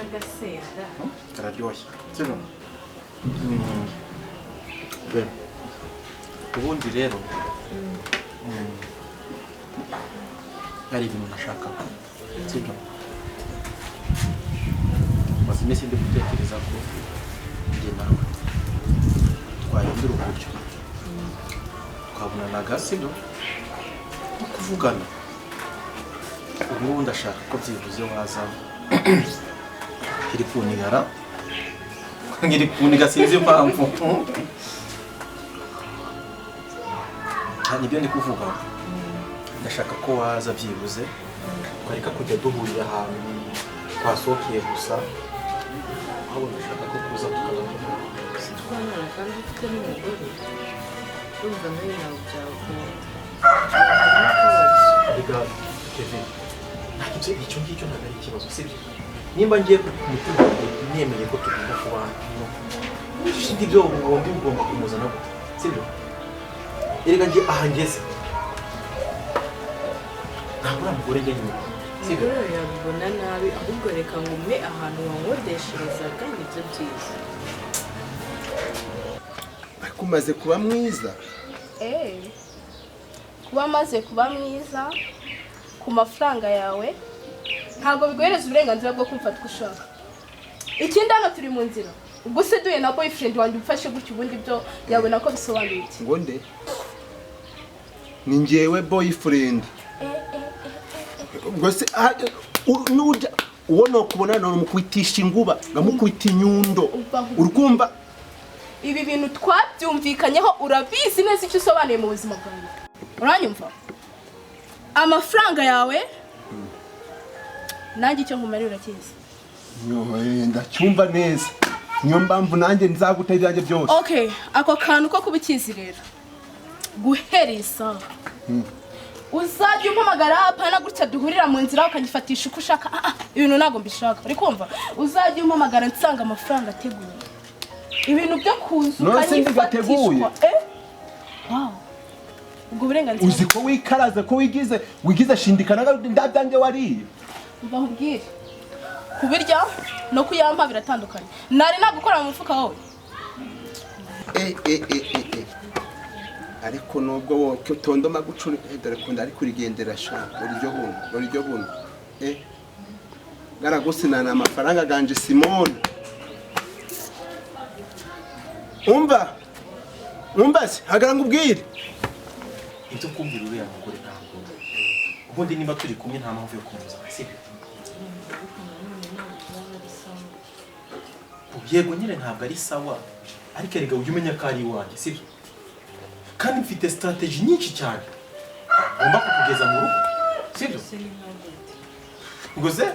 N'agasenda. Kararyoshye, sibyo? Be, ubundi rero hari ibintu nashakaga, sibyo? Maze iminsi ndi gutekereza ko njye nawe twahindura uburyo twabonanaga, sibyo, no kuvugana. Ubu ngubu ndashaka ko byibuze waza iri kunigara, ngiri kuniga, sinzi impamvu. Nibyo ndi kuvuga, ndashaka ko waza byibuze twareka kujya duhurira ahantu twasohokeye gusa, ahubwo ndashaka ko kuza tukaganira. Twabana kandi ufite n'umugore, urumva nawe ntabwo byakunda. Erega Kevin, ntabwo icyo ngicyo ntabwo ari ikibazo, sibyo? Nimba ngiye ku mutima wanjye nemeye ko tugomba kubana, ibyo bombi ugomba kumuzana gute, sibyo? Erega njye aha ngeze ntabwo uriya mugore njya nyuma, sibyo? Umugore wawe yabibona nabi. Ahubwo reka ngume ahantu wankodesherezaga, nibyo byiza. Ariko umaze kuba mwiza. Kuba amaze kuba mwiza ku mafaranga yawe ntabwo biguhereza uburenganzira bwo kumfata uko ushaka. Ikindi, hano turi mu nzira, ubwo se duhuye na boyfriend wanjye umfashe gutya, ubundi byo yabona ko bisobanuye iki? Ngo nde? Ni njyewe boyfriend? Ubwo se nuja uwo nokubona none mukwitisha inguba, ngamukubita inyundo. Uri kumva? Ibi bintu twabyumvikanyeho, urabizi neza icyo usobanuye mu buzima bwawe, uranyumva? Amafaranga yawe nanjye icyo nkumarira urakizi. Ndacyumva neza, niyo mpamvu nanjye nzaguta ibyanjye byose. Okay, ako kantu ko kuba ukizi rero, guhera iyi saha uzajya umpamagara, apana gutya duhurira mu nzira ukanyifatisha uko ushaka. Ah, ah, ibintu ntabwo mbishaka, uri kumva? Uzajya umpamagara nsanga amafaranga ateguye, ibintu byo kuza None se ntigateguye? ukanyifatishwa. Wow, ubwo burenganzira Uzi ko wikaraze, ko wigize shindikana ndabyanjye wariye? Mva nkubwire, kubirya no kuyampa biratandukanye. Nari nagukora mu mufuka wowe? Eh, eh, eh, eh, eh. Ariko nubwo wowe utondoma gucura, dore ko ndari kurigendera sha, buryo buno, buryo buno, garagusinana amafaranga ganje. Simone, umva, umva se, hagara ngubwire. Ibyo kumbwira uriya mugore, ntabwo ubundi nimba turi kumwe nta mpamvu yo kumuzana, sibyo? Yego nyine ntabwo ari sawa, ariko erega ujye umenya ko ari iwanjye, sibyo? Kandi mfite strategy nyinshi cyane ngomba kukugeza mu rugo, sibyo? Ngo se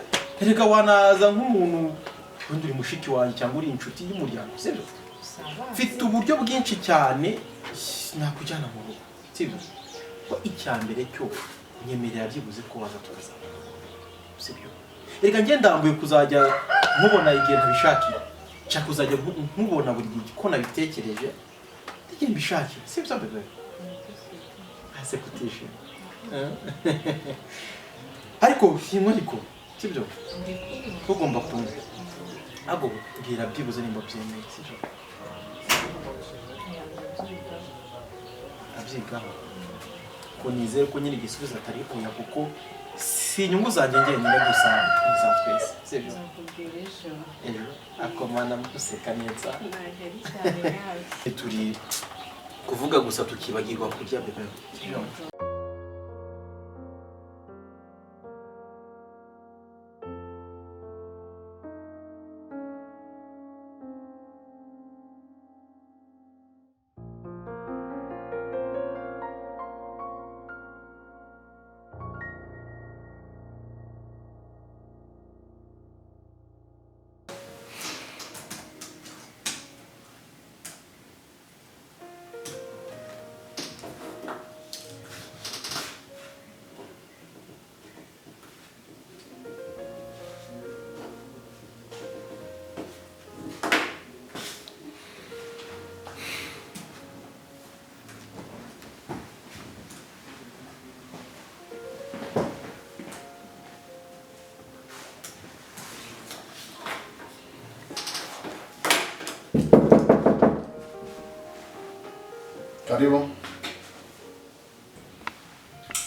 erega wanaza nk'umuntu, ubundi uri mushiki wanjye cyangwa uri inshuti y'umuryango, sibyo? Mfite uburyo bwinshi cyane nakujyana mu rugo, sibyo? Ko icya mbere cyo nyemerera byibuze ko waza tukazana, sibyo? Erega njye ndambuye kuzajya nkubona igihe ntabishakiye. Nshaka kuzajya nkubona buri gihe ko nabitekereje, igihe mbishakiye, sibyo bébé? Ase kutishima ariko shimwe, ariko sibyo, ugomba kumva ahubwo mbwira byibuze nimba byemeye, sibyo? Abyigaho ko nizere ko nyine igisubizo atari oya, kuko si inyungu zanjye njyenyine gusa, ni iza twese, sibyo? Nzakubwira ejo. Ejo akomana guseka neza. Ntabwo ari cyane nawe. Turi kuvuga gusa tukibagirwa kurya, bébé, sibyo?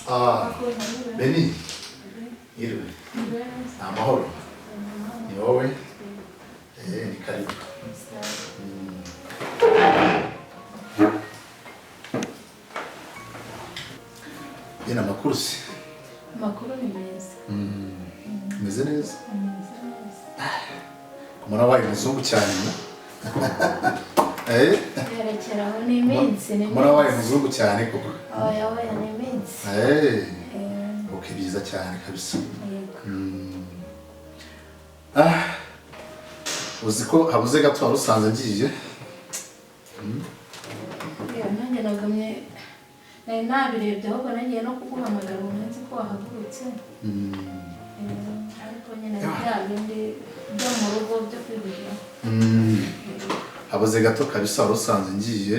Ah, Beni, iriwe. Amahoro. Ni wowe? Ni karibu. Yena amakuru se? Amakuru ni meza. Meze neza? Kumara wabaye umuzungu cyane. Yerekeraho ni iminsi ni Kumara wabaye umuzungu cyane koko. Oya oya ni iminsi. Okay, byiza cyane kabisa. Uzi ko habuze gato wari usanze ngiye. Nanjye nagamye nari nabirebye ahubwo nagiye no kuguhamagara umunsi ko wahagurutse. Ariko nyine bya bindi byo mu rugo byo kwihugira. Habuze gato kabisa wari usanze ngiye.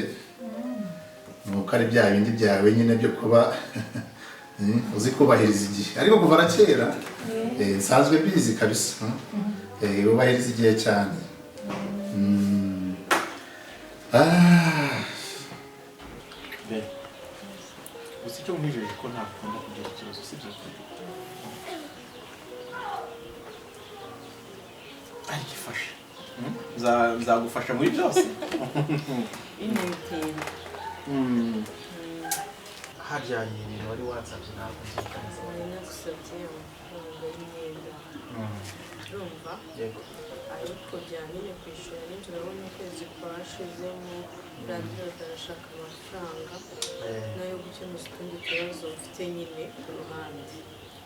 Nuko ari bya bindi byawe nyine byo kuba uzi kubahiriza igihe. Ariko kuva na kera nsanzwe bizi kabisa. Ubahiriza igihe cyane. Gusa icyo nkwijeje ko ntakunda kugira ikibazo sibyo? Ariko ifashe. Nzagufasha muri byose. Harya ibintu wari wansabye ntabwo nzibuka neza. Nari nagusabye amafaranga y'imyenda. Urumva? Yego. Ariko byanyine kwishyura n'inzu urabona ukwezi kwashizemo landlord arashaka amafaranga nayo gukemuza utundi tubazo mfite nyine ku ruhande.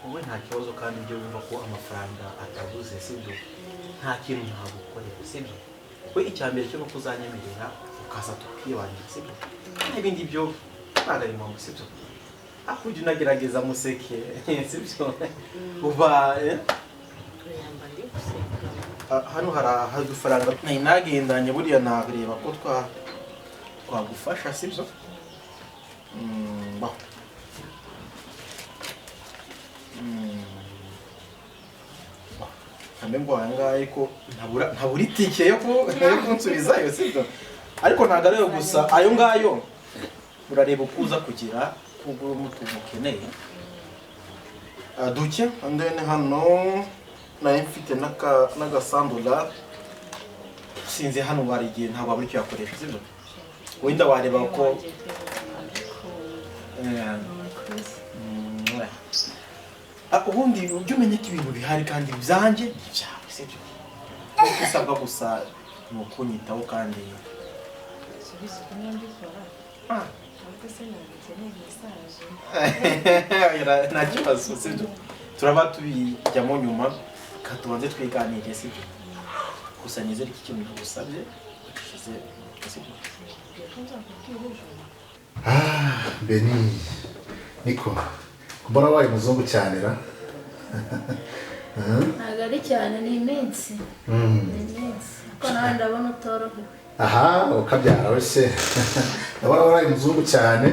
Wowe nta kibazo kandi ibyo wumva ko amafaranga atabuze sibyo? Nta kintu ntagukorera sibyo? We icya mbere cyo nuko uzanyemerera ukaza tukibanira sibyo? N'ibindi byo ntabwo ari ngombwa sibyo? Aho ujya unagerageza museke sibyo? Uba yamba ndi guseka. Hano hari udufaranga nari nagendanye buriya nareba ko twagufasha sibyo? Ntambe ngo aya ngaya ariko ntabura itike yo kunsubizayo sibyo? Ariko ntabwo ariyo gusa ayo ngayo urareba uko uza kugira kubwo umutungo ukeneye. Duke and then hano nari mfite n'agasandura sinzi hano wari igihe ntabwo wabura icyo yakoresha sibyo? Wenda wareba ko ubundi ujye umenya ko ibintu bihari kandi byanjye ni ibyawe sibyo? Icyo usabwa gusa ni ukunyitaho kandi nta kibazo sibyo? Turaba tubijyamo nyuma tubanze twiganire sibyo? Gusa nizere ko ikintu nagusabye gishize sibyo? Beni, Niko, mbona wabaye umuzungu cyane ra? Ntabwo ari cyane ni iminsi. Ni iminsi. Ariko nawe ndabona utorohewe. Aha, ukabyara wese. Ndabona wabaye umuzungu cyane.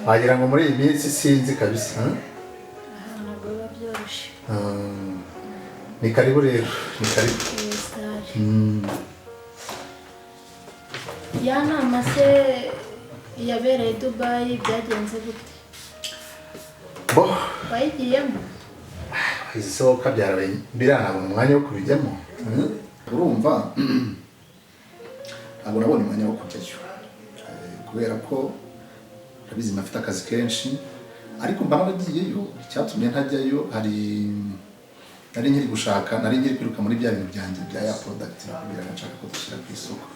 Wagira ngo muri iyi minsi sinzi kabisa. Ntabwo biba byoroshye. Ni karibu rero, ni karibu. Ya nama se yabereye Dubai byagenze gute? Bo, wayigiyemo? Izi se ukabyara biranabona umwanya wo kubijyamo. Urumva ntabwo nabonye umwanya wo kujyayo kubera ko urabizi mfite akazi kenshi, ariko mba naragiyeyo. Icyatumye ntajyayo hari nari nkiri gushaka, nari nkiri kwiruka muri bya bintu byanjye bya ya product nakubwiraga nshaka ko dushyira ku isoko.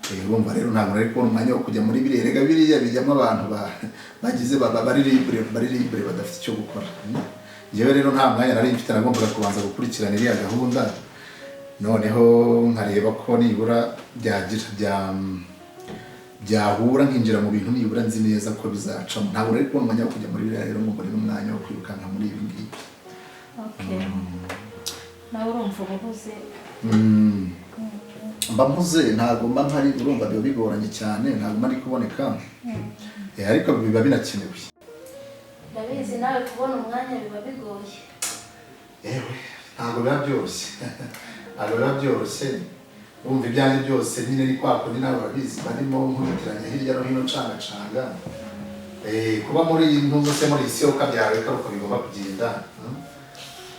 Urumva rero ntabwo nari kubona umwanya wo kujya muri biriya rega biriya bijyamo abantu bagize bari libre badafite icyo gukora. Njyewe rero nta mwanya nari mfite, nagombaga kubanza gukurikirana iriya gahunda noneho nkareba ko nibura byagira byahura nkinjira mu bintu nibura nzi neza ko bizacamo. Ntabwo nari kubona umwanya wo kujya muri biriya rero ngo mbone n'umwanya wo kwirukanka muri ibi ngibi. Okay. Nawe urumva ubuhuze? Mba mpuze, ntabwo mba mpari, urumva biba bigoranye cyane, ntabwo mba ndi kuboneka. Ariko biba binakenewe. Ndabizi nawe kubona umwanya biba bigoye. Ewe, ntabwo biba byoroshye. Ntabwo biba byoroshye. Urumva ibyanjye byose nyine ni kwa kundi nawe urabizi, barimo nkubitiranya hirya no hino ncangacanga. Kuba muri ntuzo se muri isi ukabyara reka uko bigomba kugenda,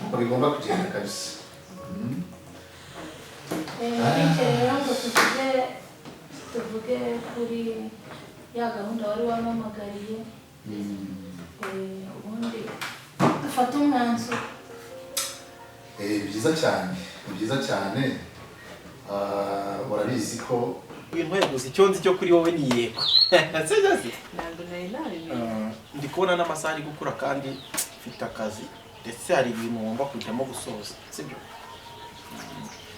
uko bigomba kugenda kabisa. Bityo rero ngo tuvuge kuri ya gahunda wari wampamagariye, ubundi dufate umwanzuro. Byiza cyane, ni byiza cyane. Urabizi ko ibintu yaguze icyo nzi cyo kuri wowe ni yego. Sibyo se? Ntabwo nari nabimenye. Ndi kubona n'amasaha ari gukura kandi mfite akazi, ndetse hari ibintu ngomba kujyamo gusoza, sibyo?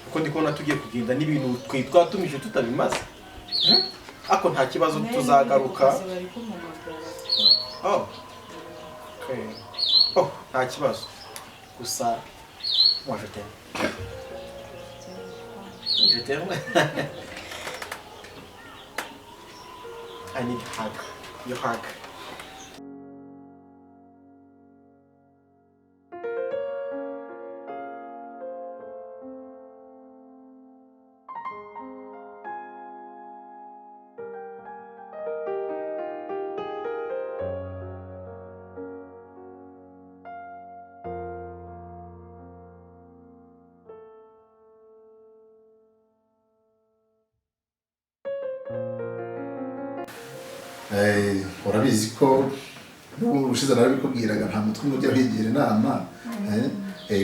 Kuko ndi kubona tugiye kugenda n'ibintu twatumije tutabimaze. Ako nta kibazo tuzagaruka. Oh. Okay. Oh, nta kibazo. Gusa moi je t'aime. Je t'aime. I need a hug. Your hug. Urabizi ko ubushize narabikubwiraga nta mutwe umwe ujya wigira inama,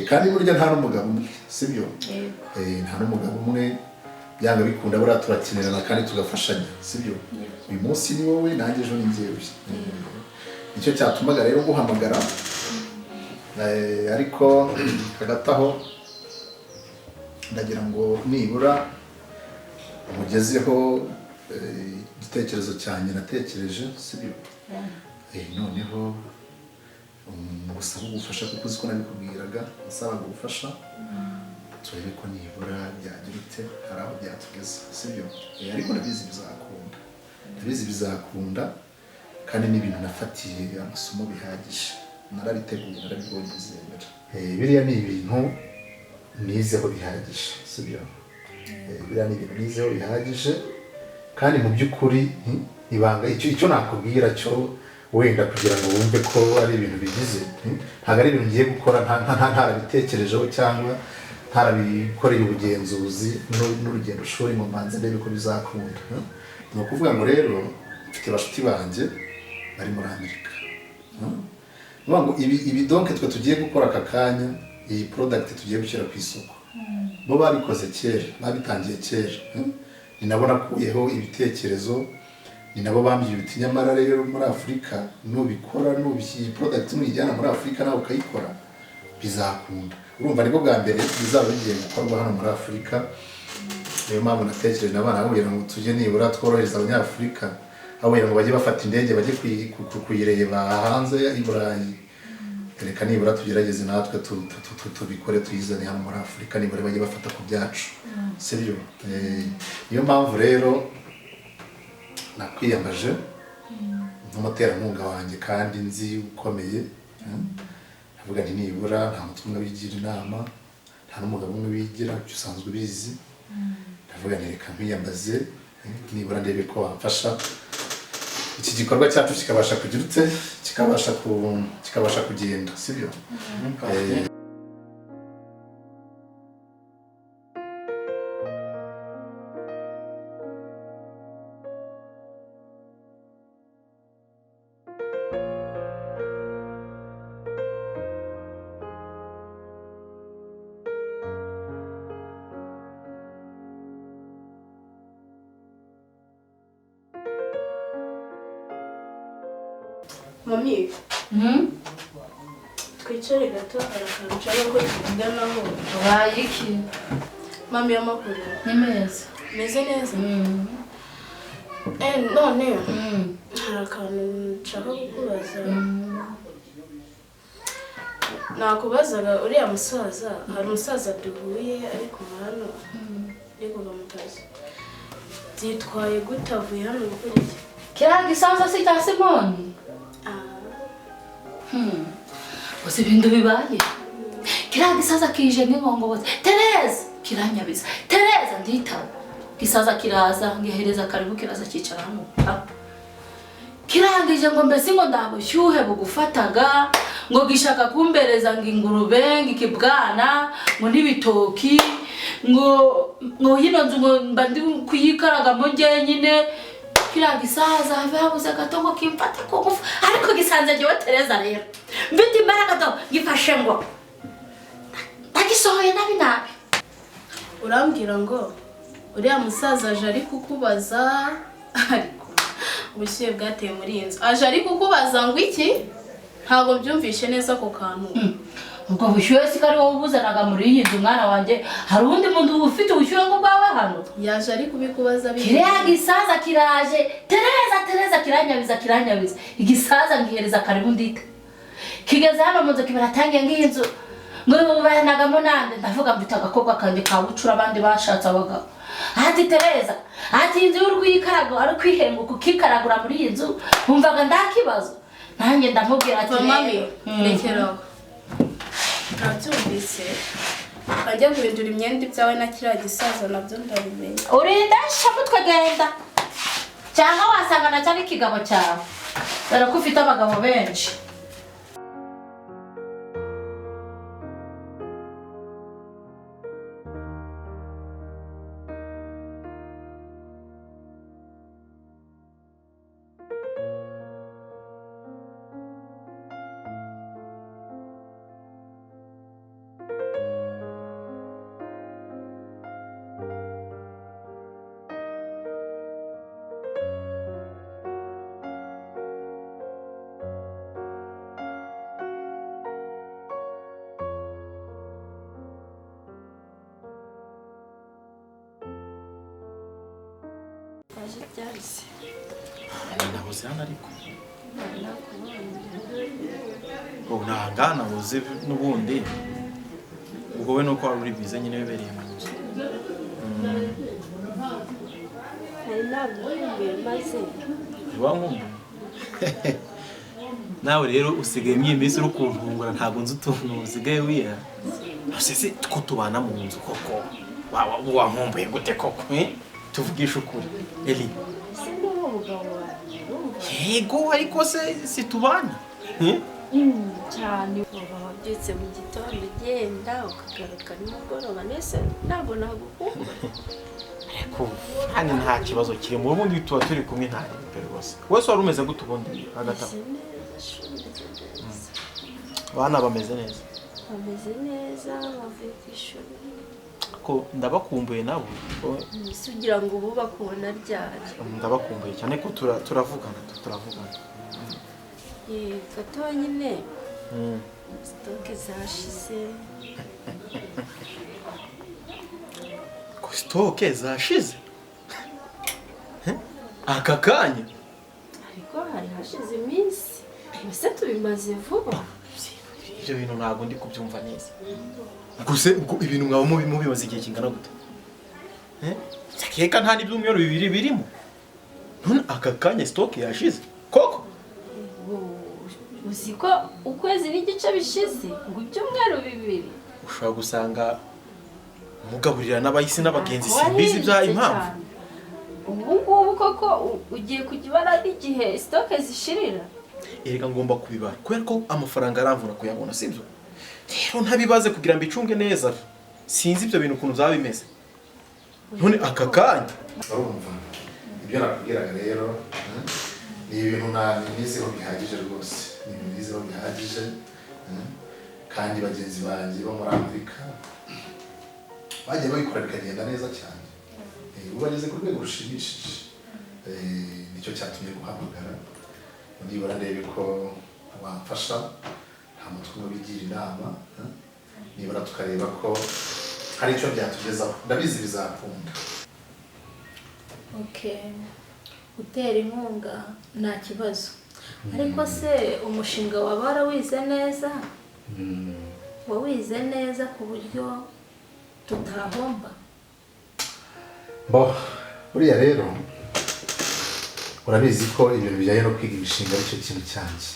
kandi burya nta n'umugabo umwe, sibyo? Nta n'umugabo umwe, byanga bikunda buriya turakenerana kandi tugafashanya, sibyo? Uyu munsi ni wowe nanjye ejo ni njyewe. Nicyo cyatumaga rero guhamagara, ariko hagati aho ndagira ngo nibura mugezeho igitekerezo cyanjye natekereje, sibyo? Noneho ngusaba ubufasha kuko uzi ko nabikubwiraga, nasabaga ubufasha, turebe ko nibura byagira ute hari aho byatugeza, sibyo? Ariko ndabizi bizakunda, ndabizi bizakunda, kandi n'ibintu nafatiye amasomo bihagije, narabiteguye, narabibonye bizemera. Biriya ni ibintu nizeho bihagije, sibyo? Biriya ni ibintu nizeho bihagije, kandi mu by'ukuri ibanga icyo nakubwira cyo wenda kugira ngo wumve ko ari ibintu bigize, ntabwo ari ibintu ngiye gukora ntarabitekerejeho cyangwa ntarabikoreye ubugenzuzi n'urugendo shuri mu manza ndebe ko bizakunda. Ni ukuvuga ngo rero mfite bashuti banjye bari muri Amerika. Ni ngo ibi donc twe tugiye gukora aka kanya, iyi product tugiye gushyira ku isoko, bo babikoze kera, babitangiye kera. Ni nabo nakuyeho ibitekerezo, ni nabo bambwiye biti nyamara rero muri Afurika nubikora, nubishyira product nuyijyana muri Afurika nawe ukayikora bizakunda. Urumva nibwo bwa mbere bizaba bigiye gukorwa hano muri Afurika. Niyo mpamvu natekereje n'abana kugira ngo tujye nibura tworohereza Abanyafurika, aho kugira ngo bajye bafata indege bajye kuyireba hanze i Burayi, reka nibura tugerageze natwe tubikore tuyizane hano muri Afurika, nibura bajye bafata ku byacu, sibyo? Niyo mpamvu rero nakwiyambaje nk'umuterankunga wanjye kandi nzi ukomeye, ndavuga nti nibura nta mutwe umwe wigira inama, nta n'umugabo umwe wigira, ibyo usanzwe ubizi. Ndavuga nti reka nkwiyambaze nibura ndebe ko wamfasha iki gikorwa cyacu kikabasha kugira ute, kikabasha kugenda, sibyo? Mami, twicare gato hari akantu nshaka ko tuvuganaho. Ubaye iki? Mami, amakuru ni meza. Meze neza. None hari akantu nshaka kukubaza. Nakubazaga uriya musaza, hari umusaza duhuye ari kuva hano, ari kuva mu kazi. Byitwaye gute avuye hano gukora iki? Kiriya gisaza si cya Simoni? Uzi ibintu bibaye? Kiriya gisaza kije nk'inkongobozi. Tereza kiranyabiza. Tereza nditaba. Gisaza kiraza ngihereza karibu kiraza cyicara hano. Kirangije ngo mbese ngo nta bushyuhe bugufataga, ngo gishaka kumbereza ngo ingurube, ngo ikibwana, ngo n'ibitoki, ngo yino nzu ngo mba ndi kuyikaragamo njyenyine. Kiriya gisaza have habuze gato ngo kimfate ku ngufu, ariko gisanze njyewe Tereza rero mfite imbaraga do gifashe ngo ndagisohoye nabi nabi. Urambwira ngo uriya musaza aje ari kukubaza, ariko ubushyuhe bwateye muri iyi nzu, aje ari kukubaza ngo iki? Ntabwo mbyumvishe neza ako kantu. Ubwo bushyuhe si ko ari wowe ubuzanaga muri iyi nzu mwana wanjye, hari undi muntu ufite ubushyuhe ngo bwawe hano? Yaje ari kubikubaza. Kiriya gisaza kiraje, Tereza Tereza, kiranyabiza kiranyabiza, igisaza ngihereza karibu ndita. Kigeze hano mu nzu kibaratangiye ngiyi nzu ngo bayanagamo nande, ndavuga mfite agakobwa kanjye ka bucura abandi bashatse abagabo. Ati Tereza, ati inzu y'urwikarago ari kwihenguka ukikaragura muri iyi nzu, wumvaga ndakibazo. Nanjye ndamubwira ati mami rekeraho, nabyumvise bajya guhindura imyenda ibyawe na kiriya gisaza nabyo ndabimenya. Urinda shamutwe genda, cyangwa wasanga na cyari ikigabo cyawe, dore ko ufite abagabo benshi. Nahoze hano ariko ubu ntahangaha nahoze n'ubundi, ubwo we nuko wari uri bize nyine wibereye mu nzu. Ntiwankumbuye nawe rero usigaye mw'iyi minsi uri kuntungura, ntabwo nzi utuntu usigaye wiha. Ese two tubana mu nzu koko wankumbuye gute koko? Tuvugishe ukuri Eli. Yego ariko se situbana cyane, uba wabyutse mu gitondo ugenda ukagaruka nimugoroba, nese ntabwo nagukumbura. Ariko hano nta kibazo kirimo, ubundi tuba turi kumwe nta imbere rwose. Wese wari umeze gute ubundi hagati aho? Abana bameze neza, bameze neza, bavuye ku ishuri. Ko ndabakumbuye nabo. Ugira ngo ubu bakubona ryari? Ndabakumbuye cyane ko turavugana turavugana. Gato nyine sitoke zashize. Ko sitoke zashize aka kanya? Ariko hari hashize iminsi, mbese tubimaze vuba. Ibyo bintu ntabwo ndi kubyumva neza. Gusa ibintu mwaba mubimaze igihe kingana gute? Keka nta n'ibyumweru bibiri birimo. None aka kanya stock yashize koko? Uzi ko ukwezi n'igice bishize ngo ibyumweru bibiri. Ushobora gusanga mugaburira n'abayisi n'abagenzi, simbizi ibya impamvu. Ubu ngubu koko ugiye kujya ibara n'igihe stock zishirira? Erega ngomba kubibara kubera ko amafaranga aramvura kuyabona, sibyo? Rero ntabibaze kugira ngo mbicunge neza, sinzi ibyo bintu ukuntu byaba bimeze. None aka kanya urumva ibyo nakubwiraga rero ni ibintu nizeho bihagije rwose, ni ibintu nizeho bihagije, kandi bagenzi banjye bo muri Afurika bagiye babikora bikagenda neza cyane. Ubu bageze ku rwego rushimishije, nicyo cyatumye guhamagara nibura ndebe ko wamfasha, nta mutwe ubigira inama, nibura tukareba ko hari icyo byatugezaho. Ndabizi bizakunda. Okay, gutera inkunga nta kibazo, ariko se umushinga waba warawize neza? Wawize neza ku buryo tutahomba? Bo buriya rero urabizi ko ibintu bijyanye no kwiga imishinga aricyo kintu cyanjye.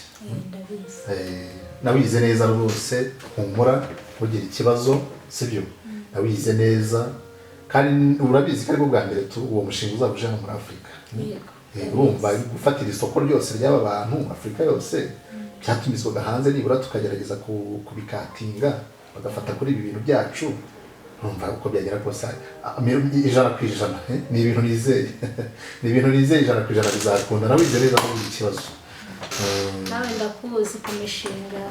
Nawize neza rwose, humura ntugire ikibazo, sibyo? Nawize neza kandi urabizi ko aribwo bwa mbere uwo mushinga uzaba uje hano muri Afurika. Urumva gufatira isoko ryose ry'aba bantu Afurika yose byatumizwaga hanze, nibura tukagerageza kubikatinga bagafata kuri ibi bintu byacu. Urumva uko byagera kose 100%, ni ibintu nizeye, ni ibintu nizeye 100% bizakunda. Nawe wizeye neza ko buri kibazo. Nawe ndakuzi ku mishinga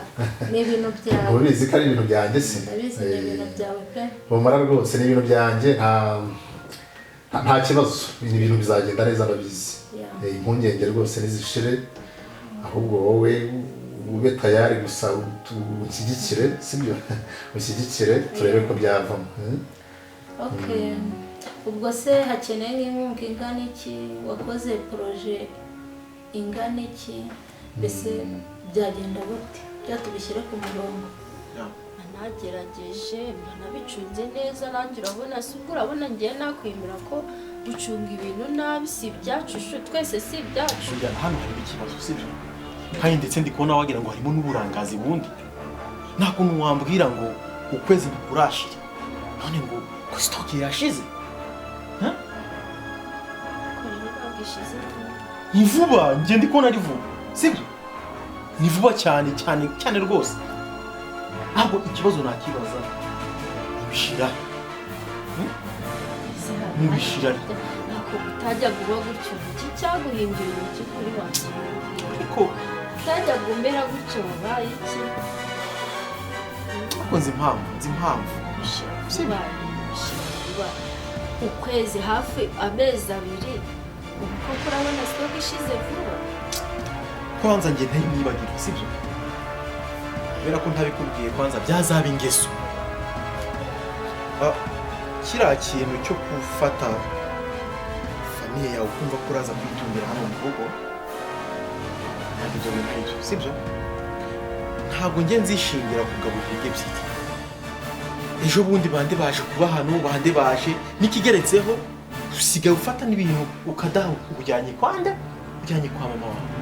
ni ibintu byawe. Ubizi ko ari ibintu byanjye se? Ndabizi ni ibintu byawe pe. Humura rwose ni ibintu byanjye, nta kibazo, ni ibintu bizagenda neza ndabizi. Impungenge rwose nizishire, ahubwo wowe ube tayari gusa ushyigikire, sibyo? Ushyigikire turebe ko byavamo. Okay. Ubwo se hakeneye nk'inkunga ingana iki? Wakoze projet ingana iki? Mbese byagenda gute? Byatubishyire ku murongo. Nagerageje nabicunze neza nanjye urabona, si ubwo urabona ngiye nakwemera ko gucunga ibintu nabi si ibyacu, twese si ibyacu. Hano harimo ikibazo, sibyo? Kandi ndetse ndi kubona wagira ngo harimo n'uburangazi bundi. Nta kuntu wambwira ngo ukwezi ntikurashira none ngo ko stock yashize. Ni vuba, njye ndi kubona ari vuba, sibyo? Ni vuba cyane cyane cyane rwose. Ntabwo ikibazo nakibaza nibishira. Nibishira. Ntabwo utajya guba gutyo, iki cyaguhindura iki kuri wanjye? Ariko utajya gumera gutyo wabaye iki? Ariko nzi impamvu, nzi impamvu. Bishira vuba. Ukwezi hafi amezi abiri, ubu koko urabona stock ishize vuba. Kwanza njye ntibagirwa, sibyo? Kubera ko ntabikubwiye kwanza byazaba ingeso. Kiriya kintu cyo gufata famiye yawe ukumva ko uraza kwitungira hano mu rugo, ntabwo ibyo bintu ari byo, sibyo? Ntabwo njye nzishingira kugaburira indyo ebyiri. Ejo bundi bande baje kuba hano, bande baje n'ikigeretseho usigaye ufata n'ibintu ukadaha ujyanye kwa nde? Ujyanye kwa mama wawe.